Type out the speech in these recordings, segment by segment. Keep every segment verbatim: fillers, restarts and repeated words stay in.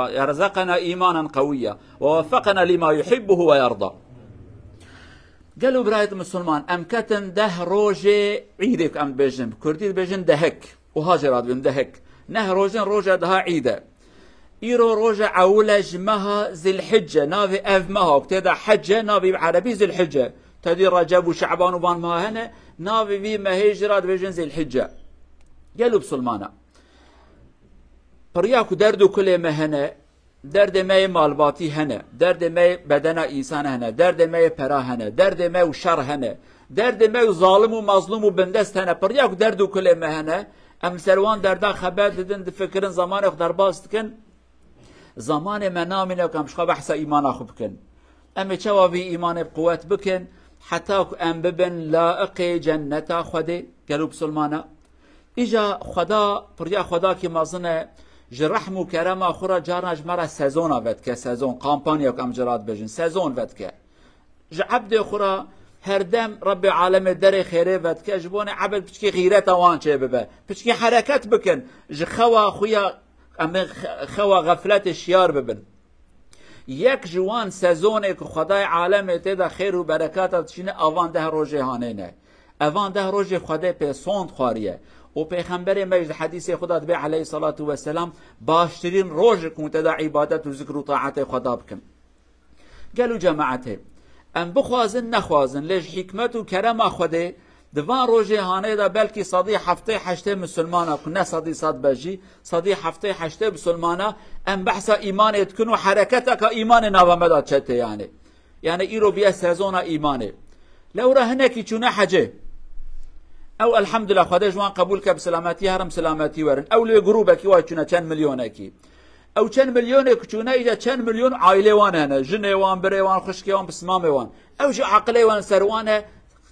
رزقنا إيمانا قويا ووفقنا لما يحبه ويرضى. Gelo birayet Musulman, em ketin deh rojê Îdê ku em dibêjin, bi Kurdî dibêjin dehek, û ha jê re dibêm dehek. Neh rojên roja daha Îd e. Îro roja ewil e ji meha Zilhicce, navê ev meha ku tê de hec e, navê bi erebî Zilhicce. Tedî Receb û Şeban û van meha hene, navê vî mehê jê re dibêjin Zilhicce. Gelo Musulmana. Piriya ku derd û kulê me hene, derdê me yê malbatî hene, derdê me yê bedena însan hene, derdê me yê pera hene, derdê me û şer hene, derdê me û zalim û mazlûm û bindest hene. Piriya ku derd û kulê me hene, em ser wan derda xeber didin, difikirin, zamanê xwe derbas dikin. Zamanê me namîne ku em ji xwe behsa îmana xwe bikin. Em ê çawa vî îmanê bi quwet bikin, heta ku em bibin laiqê cenneta Xwedê? Gelo Musulmana. Îja Xweda, piriya Xwedakî mezin e, ji rehm û kerema xwe re carna ji me re sezona vedike, sezon, kampanya ku em jê re dibêjin, sezon vedike. Ji ebdê xwe re herdem Rebbê Alemê derê xêrê vedike, ji bo ne ebd piçkî xîreta wan çêbibe. Piçkî hereket bikin, ji xewa xwe ya, em ê xe-, xewa xefletê şiyar bibin. Yek ji wan sezonê ku Xwedayê Alemê tê de xêr û berekata dişîne, evan deh rojê hanê ne. Evan deh rojê Xwedê pê sond xwariye. Û Pêxemberê me ji hadîsê xwe de dibê aleyhissalatu vesselam, baştirîn rojê ku te de îbadet û zikr û taetê Xweda bikin. Gelo cemaetê, em bixwazin nexwazin, lê ji hikmet û kerema Xwedê di van rojê hanê de belkî sedî heftê heştê misilmana ku ne sedî sed be jî, sedî heftê heştê misilmana em behsa îmanê dikin û hereketeka îmanê nava me de çete yanê. Yanê îro biye sezona îmanê. Lewra hinekî çûne hecê. Ew elhamdulillah Xwedê ji wan qebûl ke bi selametî herin, bi selametî werin. Ew li wê grûbekî wa çûne çend milyonekî. Ew çend milyonê ku çûne, îca çend milyon aîlê wan hene. Jinê wan, birê wan, xwişkê wan, pismamê wan. Ew jî aqilê wan ser wan e,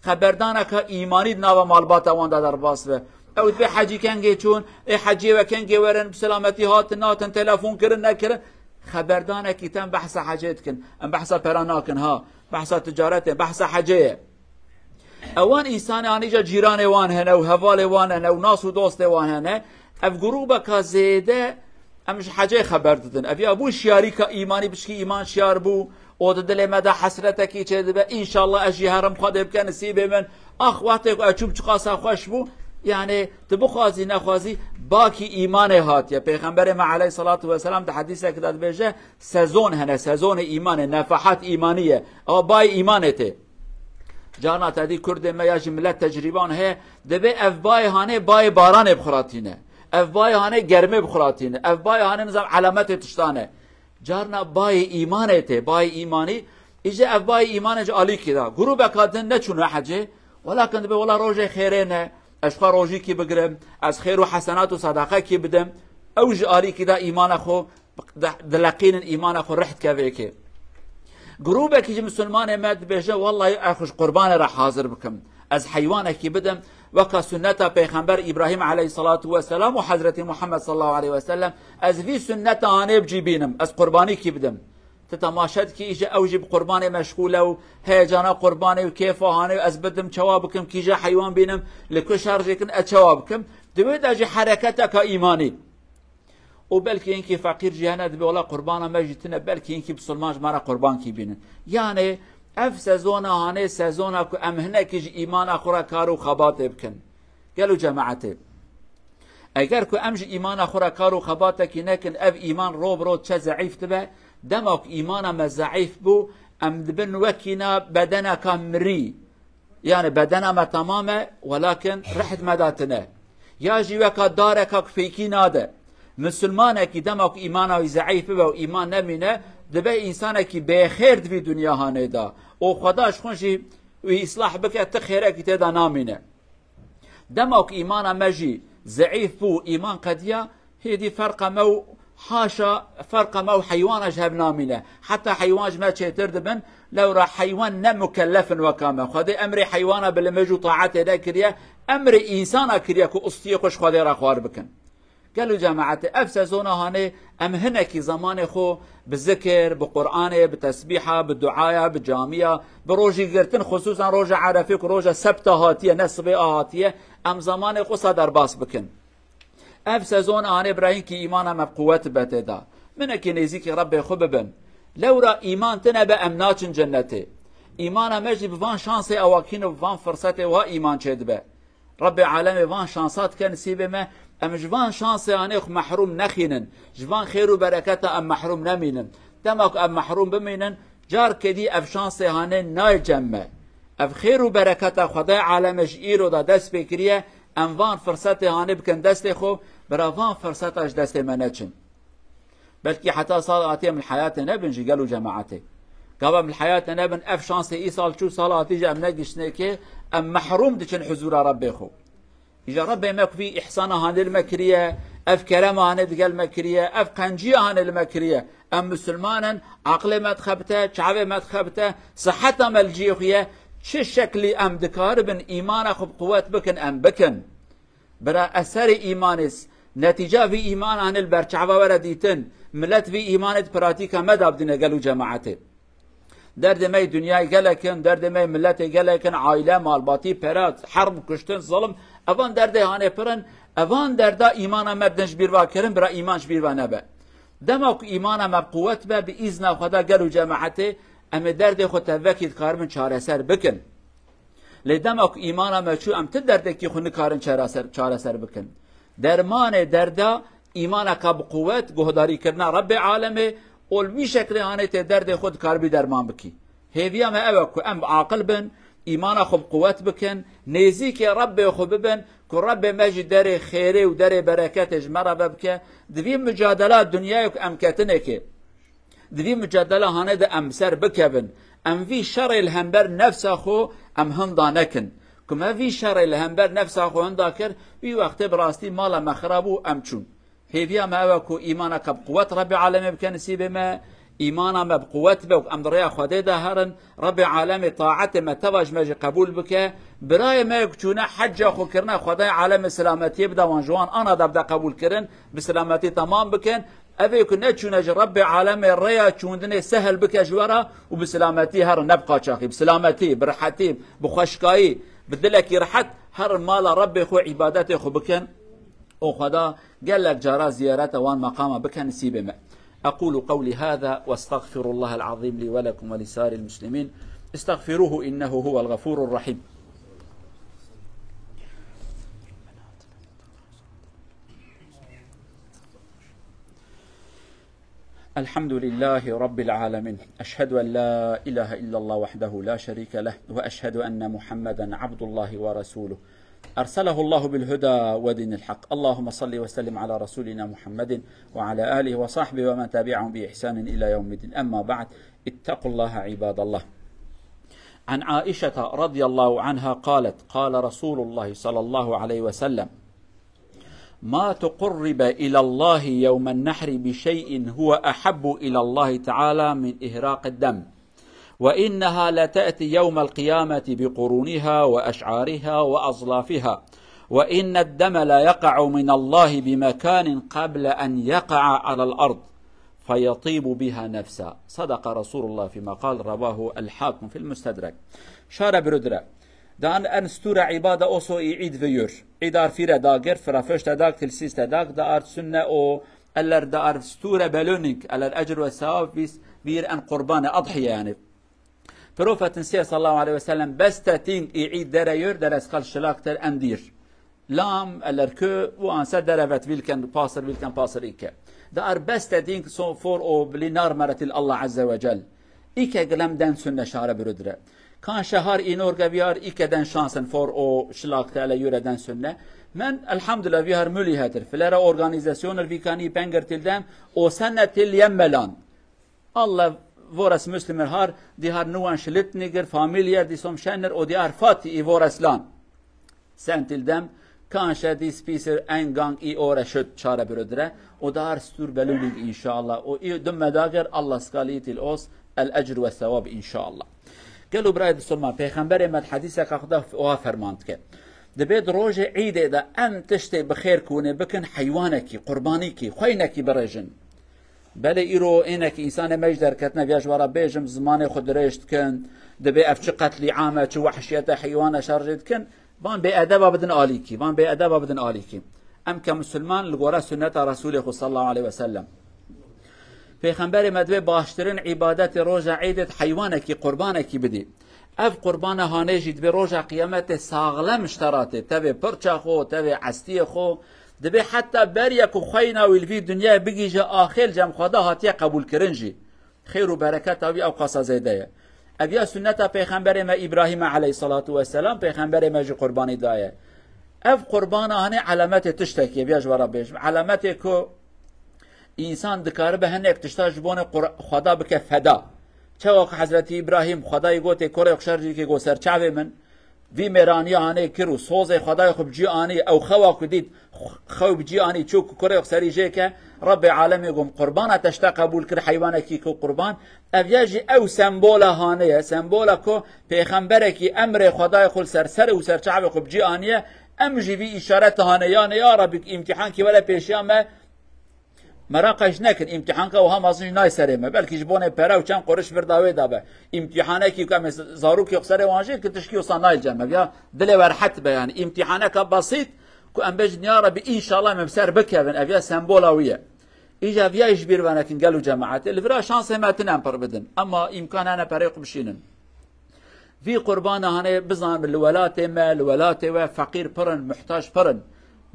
xeberdaneka îmanî di nava malbata wan de derbas be. Ew dibê hecî kengê çûn, ê heciyê we kengê werin, bi selametî hatin, natin, telefon kirin, nekirin. Xeberdanekî tem behsa hecê dikin. Em behsa pera nakin ha. Behsa ticaretê, behsa hecê ye. Ewan însanê anî ca cîranê wan hene û hevalê wan hene û nas û dostê wan hene. Ev grûbeka zêde em ji hecê xeber didin. Ev ya bû şiyarîka îmanî, pişkî îman şiyar bû. O di dilê me de hesretekî çêdibe. Înşallah ez jî herim Xwedê bike nisîbê min. Ax, wextê ku ez çûm çiqasa xweş bû. Yanê tu bixwazî nexwazî bakî îmanê hatiye. Pêxemberê me aleyhissalatu vesselam di hedîsekê de dibêje, sezon hene, sezonê îmanê, nefahat îmanî ye. Ewa bayê îmanê tê. Carna te dî Kurdê me ya jî milet tecrîban heye, dibê ev bayê hanê bayê baranê bixuratîne. Ev bayê hanê germê bixuratîne. Ev bayê hanê nizam elemetê tiştane. Carna bayê îmanê tê, bayê îmanî. Îje ev bayê îmanê ji alîkî da. Grûbeka din neçûne hecê. Welakin dibê wela rojê xêrê ne. Ez xwe rojîkî bigirim. Ez xêr û hesenat û sedaqekî bidim. Ew ji alîkî da îmana xwe di-, dileqînin, îmana xwe rih dike vê yekê. Grûbekî ji misilmanê me dibêje, wellahî ez xwe ji qurbanê re hazir bikim. Ez heywanekî bidim, weka sunneta Pêxember Îbrahîm aleyhissalatu vesselam û Hezretî Muhammed sallallahu aleyhi ve sellem, ez vî sunneta hanê bi cî bînim, ez qurbanîkî bidim. Tu temaşe dikî, îje ew jî bi qurbanê meşxûl e û heyecana qurbanê û kêfa hanê û ez bidim, çawa bikim, kîje heywan bînim, li ku şerjê kin, ez çawa bikim. Di wê de jî hereketeka îmanî. Û belkî hinkî feqîr jî hene, dibê wela qurbana me jî tune, belkî hinkî bisilman ji me re qurbankî bînin. Yanê ev sezona hanê sezona ku em hinekî ji îmana xwe re kar û xebatê bikin. Gelo cemaetê, eger ku em ji îmana xwe re kar û xebatekî nekin, ev îman ro bi ro diçe zeîf dibe. Dema ku îmana me zeîf bû, em dibin wekîna bedeneka mirî. Yani bedena me tamam e, welakin rih di me de tune. Ya jî weka dareka ku fêkî nade. Misilmanekî dema ku îmana wî zeîf bibe û îman nemîne, dibe însanekî bêxêr di vî dinya hanê de. Û Xweda ji xwe jî wî îslah bike, ti xêrekî tê de namîne. Dema ku îmana me jî zeîf bû, îman qediya, hêdî ferqa me û haşa ferqa me û heywana ji hev namîne. Heta heywan ji me çêtir dibin, lewra heywan ne mukellef in weka me. Xwedê emrê heywana bi limêj û taetê nekiriye, emrê însana kiriye ku ustiyê xwe ji Xwedê re xwar bikin. Gelo cemaetê, ev sezona hanê em hinekî zemanê xwe bi zikir, bi Qur'anê, bi tesbîha, bi duaya, bi camiya, bi rojî girtin, xusûsan roja Erefê ku roja sebta hatiye, ne sibê a hatiye, em zemanê xwe sa derbas bikin. Ev sezon anê bira hinkî îmana me bi quwet be tê de. Minekî nêzîkî Rebbê xwe bibin. Lewra îman tine be, em naçin cennetê. Îmana me jî bi van şansê awakîn û bi van firsetê wa îman çêdibe. Rebbê alemê van şansa dike nisîbê me, em ji van şansê hanê xwe mehrûm nexînin, ji van xêr û bereketa em mehrûm nemînin. Dema ku em mehrûm bimînin, carkê dî ev şansê hanê nayê cem me. Ev xêr û bereketa Xwedayê alemê ji îro de dest pê kiriye, em van firsetê hanê bikin destê xwe, bira van firseta ji destê me neçin. Belkî heta sal atî em li heyatê nebin jî gel û cemaetê. Gava em li heyatê nebin, ev şansê îsal çû, sal atî jî em negiştinê kê, em mehrûm diçin huzûra Rebbê xwe. Îja Rebbê me ku vî îhsana hanê li me kiriye, ev kerema hanê digel me kiriye, ev qenciya hanê li me kiriye. Em misilman in, aqilê me dixebite, çavê me dixebite, siheta me li cihê xwe ye. Çi şeklî em dikaribin îmana xwe bi quwet bikin, em bikin. Bira eserê îmanê, netîca vî îmana hanê li ber çava were dîtin, milet vî îmanê di pratîka me de bidine gel û cemaetê. Derdê me yê dinyayê gelek in, derdê me yê miletê gelek in, aîle, malbatî, pere, herb, kuştin, zilim. Evan derdê hanê pir in, evan derda îmana me bidin ji bîr va kirin, bira îman ji bîr va nebe. Dema ku îmana me bi quwet be, bi îzna Xweda gel û cemaetê, em ê derdê xwe tevekî dikaribin çareser bikin. Lê dema ku îmana me çû, em ti derdekî xwe nikarin çareser, çareser bikin. Dermanê derda îmaneka bi quwet, guhdarîkirina Rebbê alemê û li vî şeklê hanê tê derdê xwe dikaribî derman bikî. Hêviya me ew e ku em aqil bin, îmana xwe bi quwet bikin, nêzîkê Rebbê xwe bibin, ku Rebbê me jî derê xêrê û derê bereketê ji me re vebike, di vî micadela dinyayê ku em ketinê kê. Di vî micadela hanê de em bi ser bikevin. Em vî şerê li hember nefsa xwe em hinda nekin. Ku me vî şerê li hember nefsa xwe hinda kir, wî wextê bi rastî mala me xira bû, em çûn. Hêviya me ew e ku îmaneke bi quwet Rebbê alemê bike nisîbê me, îmana me bi quwet be û em di rêya Xwedê de herin, Rebbê alemê taetê me teva ji me jî qebûl bike, birayê me ku çûne hecca xwe kirine Xwedayê alemê silametiyê bide wan, ji wan ana de bide qebûl kirin, bi silametî temam bikin, Evê ku neçûne ji Rebbê alemê rêya çûndinê sehel bike ji we re û bi silametî herin, ne bi qaçaxî, bi silametî, bi rihetî, bi xweşkayî, bi dilekî rihet herin mala Rebbê xwe, îbadetê xwe bikin û Xweda gelek cara ziyareta wan meqama bike nisîbê me. أقول قولي هذا وأستغفر الله العظيم لي ولكم ولسائر المسلمين. استغفروه إنه هو الغفور الرحيم. الحمد لله رب العالمين. أشهد أن لا إله إلا الله وحده لا شريك له، وأشهد أن محمدا عبد الله ورسوله. أرسله الله بالهدى ودين الحق. اللهم صل وسلم على رسولنا محمد وعلى آله وصحبه ومن تبعهم بإحسان إلى يوم الدين. أما بعد، اتقوا الله عباد الله. عن عائشة رضي الله عنها قالت: قال رسول الله صلى الله عليه وسلم: ما تقرب إلى الله يوم النحر بشيء هو أحب إلى الله تعالى من إهراق الدم، وإنها لتأتي يوم القيامة بقرونها وأشعارها وأظلافها، وإن الدم ليقع من الله بمكان قبل أن يقع على الأرض فيطيب بها نفسا. صدق رسول الله فيما قال، رواه الحاكم في المستدرك. Şare birodire. Dan en stûre îbade oso î îd veyur. Îdar fîre dagir, fira föşte dag, tilsîste dag, da art sünne o, eller da art stûre belöning, eller ecr ve sevab vis, vir en qurbane adhiye yani. Profetin siye sallallahu aleyhi ve sellem beste ting î îd dere yur, dere skal şilak ter en dîr. Lam, eller kö, u anse dere vet vilken, pasir vilken, pasir ike. Da ar beste ding so for o bili nar meretil Allah Azze ve Cel. Ike gilem den sünne şare bürüdre. Kan şehar inor geviyar ike den şansen for o şilak tele yüre den sünne. Men elhamdülillah vihar mülihetir. Filere organizasyonel vikani pengirtil dem o senetil yemmelan. Allah voras Müslümer har, di har nuan şilitniger, familier, di som şenner o di har fati i voras lan. Sentil dem, kanşe di spisir en gang i ore şut çare bürüdre, o da har stûr belüning inşallah. O i dum medager Allah skalitil os, el ecr ve sevab inşallah. Gelo birayê disulman, Peyxemberê me di hedîseka xwe de oha ferman dike. Dibê di rojê îdê de em tiştê bi xêr ku hûnê bikin, heywanekî, qurbanîkî, xweynekî birêjin. Belê îro ênek însanê me ji derketine viya ji we re bêjim, zimanê xwe dirêj dikin, dibê ev çi qetlîame, çi wehşiyete heywane şerjê dikin, van bêedeba bidin alîkî, van bêedeba bidin alîkî. Em ke misilman li gora sunneta Resûlê xwe sallallahu aleyhi ve sellem. Pêxemberê me divê baştirin îbadetê roja Eydê heywanekî, qurbanekî bidî. Ev qurbana hanê jî divê roja qiyametê saxlem ji te re tê. Tevê pirça xwe, tevê estiyê xwe. Divê heta beriya ku xweyna wî li vî dinyayê bigihîje axê li cem Xweda hatiye qebûlkirin jî. Xêr û bereketa wî ew qasa zêde ye. Ev ya sunneta Pêxemberê me Îbrahîm e aleyhissalatu vesselam, Pêxemberê me jî qurbanî daye. Ev qurbana hanê elemetê tiştekê, viya ji we re bêjim. Elemetê ku însan dikaribe hinek tişta ji bonê Qur-, Xweda bike feda. Çawa ku Hezretî Îbrahîm Xwedayê gotê, kurê xwe şer jî ke got ser çavê min, vî mêraniya hanê kir û sozê Xwedayê xwe bi cî anî, ew xewa ku dît, xew bi cî anî, çû ku kurê xwe serî jê ke, Rebbê alemê got, qurbana te ji te qebûl kir, heywanekî ku qurban. Ev ya jî ew sembola hanê ye, sembola ku pêxemberekî emrê Xwedayê xwe li ser serê û ser çavê xwe bi cî aniye, em jî vî îşareta hanê, yanê ya Rebbî, îmtîhankî were pêşiya me, Meraqe ji nekin, îmtîhanka wiha mezin jî nayê serê me. Belkî ji bonê pere û çend quriş vir da wê da be. Îmtîhanekî ku em ê zarokê xwe serê wan jê ki tişkî wisa nayê cem me. Ya dilê we rehet be yanî. Îmtîhaneka besît ku em bêjin ya Rebî înşallah em bi ser bikevin. Ev ya sembola wî ye. Îja viya ji bîr venekin gel û cemaetê. Li vira şansê me tune em pir bidin. Ema îmkan hene perê xwe bişînin. Vî qurbana hanê bizanin li welatê me, li welatê we feqîr pir in, muhtac pir in.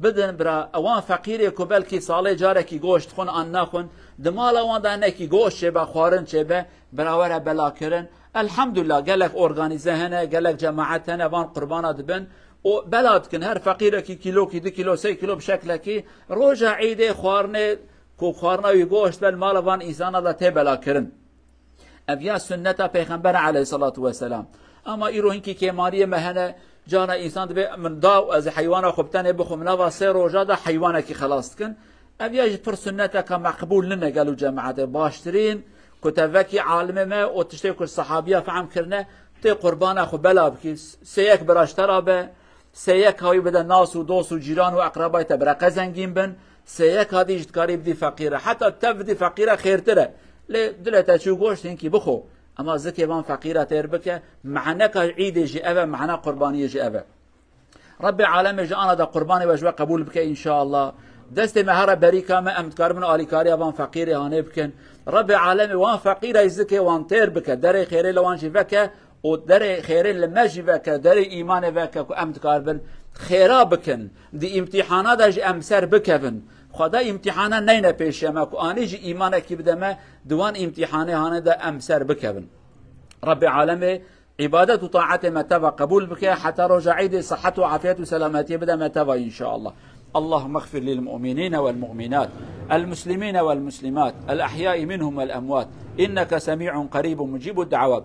Bidin bira, ewan feqîrê ku belkî salê carekî goşt dixwin an naxwin, di mala wan de hinekî goşt çêbe, xwarin çêbe, bira were belakirin. Elhamdulillah, gelek organîze hene, gelek cemaet hene, van qurbana dibin û bela dikin. Her feqîrekî kîlokî, du kîlo, sê kîlo bi şeklekî, roja Îdê xwarinê ku xwarina wî goşt be li mala van însana de tê belakirin. Ev ya sunneta Pêxember aleyhissalatu vesselam. Ama îro hinkî kêmariyê me hene, cara însan dibê min da û ez ê heywana xwe bi tenê bixwim, nava sê roja de heywanekî xelas dikin. Ev ya jî pir sunneteke meqbûl nine gel û cemaetê. Baştirîn ku te vekî alimê me û tiştê ku sahabiya fehm kirine, tê qurbana xwe bela bikî, sêyek bira ji te ra be, sêyeka wî bide nas û dost û cîran û eqrebayê te bira qe zengîn bin, sêyeka dî jî dikarî bidî feqîre. Heta tev bidî feqîre xêrtir e. Lê dilê te çû goşt hinkî bixwe. Ema zikê van feqîre têr bike, maneka Îdê jî ev e, mana qurbaniyê jî ev e. Rebbê alemê ji ana de qurbanê we ji we qebûl bike înşallah. Destê me here berîka me, em dikaribin alîkariya van feqîrê hanê bikin. Rebbê alemê wan feqîre zikê wan têr bike, derê xêrê li wan jî veke û derê xêrê li me jî veke, derê îmanê veke ku em dikaribin xêra bikin. Di îmtîhana de jî em ser bikevin. Xweda îmtîhana neyne pêşiya me ku anî jî îmanekî bide me, di wan îmtîhanê hanê de em ser bikevin. Rebbê alemê îbadet û taetê me teva qebûl bike, heta roja Îdê sihet û afiyet û selametiyê bide me teva înşallah. اللهم اغفر للمؤمنين والمؤمنات، المسلمين والمسلمات، الأحياء منهم والأموات، إنك سميع قريب مجيب الدعوات.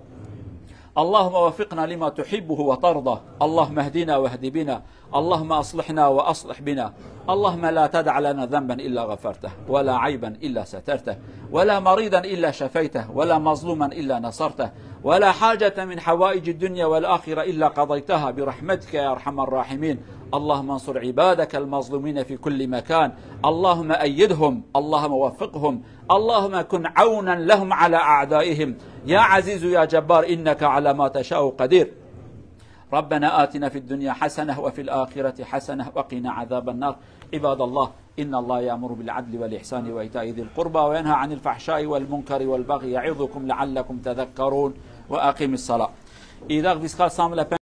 اللهم وفقنا لما تحبه وترضى. اللهم اهدنا واهد بنا. اللهم أصلحنا وأصلح بنا. اللهم لا تدع لنا ذنبا إلا غفرته، ولا عيبا إلا سترته، ولا مريضا إلا شفيته، ولا مظلوما إلا نصرته، ولا حاجة من حوائج الدنيا والآخرة إلا قضيتها برحمتك يا أرحم الراحمين. اللهم انصر عبادك المظلومين في كل مكان. اللهم أيدهم. اللهم وفقهم. اللهم كن عونا لهم على أعدائهم. يا عزيز يا جبار، إنك على ما تشاء قدير. ربنا آتنا في الدنيا حسنة وفي الآخرة حسنة وقنا عذاب النار. عباد الله، إن الله يأمر بالعدل والإحسان وإيتاء ذي القربى وينهى عن الفحشاء والمنكر والبغي يعظكم لعلكم تذكرون. وأقم الصلاة. Îdax vîst kar sam le